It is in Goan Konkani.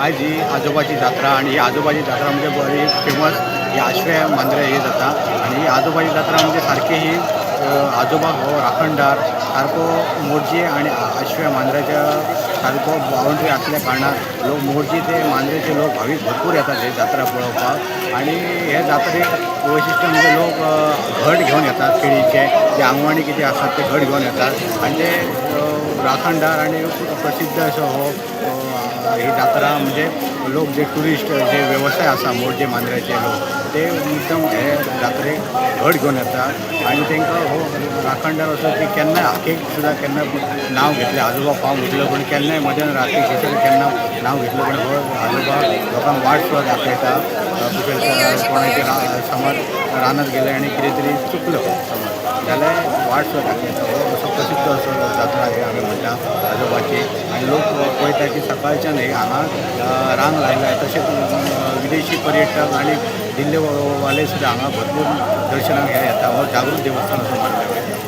आयज ही आजोबाची जात्रा आनी ही आजोबाची जात्रा म्हणजे बरी फेमस ही आश्वे मांद्रे ही जाता. आनी ही आजोबाची जात्रा म्हणजे सारकी ही आजोबा हो राखणदार सारको मोरजी आनी आश्व्या मांद्र्याच्या सारको बावंड्री आसल्या कारणान लोक मोरजी ते मांद्रेचे लोक भावीक भरपूर येतात ही जात्रा पळोवपाक. आनी हे जात्रेक वैशिश्ट म्हणजे लोक घट घेवन येतात, केळीचे जे आंगवाणी कितें आसात ते घट घेवन येतात आनी ते राखणदार आनी प्रसिद्ध असो हो ही जात्रा म्हणजे लोक जे ट्युरिस्ट जे वेवसाय आसा मोरजे मांद्र्याचे लोक ते मुद्दम हे जात्रेक घट घेवन येतात. आनी तांकां हो राखणदार असो की केन्नाय हाकेक सुद्दां केन्ना नांव घेतलें, आजोबा पाव उठलो पूण केन्नाय मध्यान राती थंयसर केन्ना नांव घेतलं पण हो आजोबा लोकांक वाट सुद्दां दाखयता. कोणाचे समज रानात गेले आनी कितें तरी चुकलो समज जाल्यार वाट सुद्दां दाखयता. हो असो प्रसिद्ध असो जात्रा हे आमी म्हणटा आजोबाची. आनी लोक पळयता की सकाळच्यान हे हांगा रांग लायल्या. तशेंच विदेशी पर्यटक आनी दिल्ली वाले सुद्दां हांगा भरपूर दर्शनाक हे येता. हो जागृत देवस्थान असो मानलें वयता.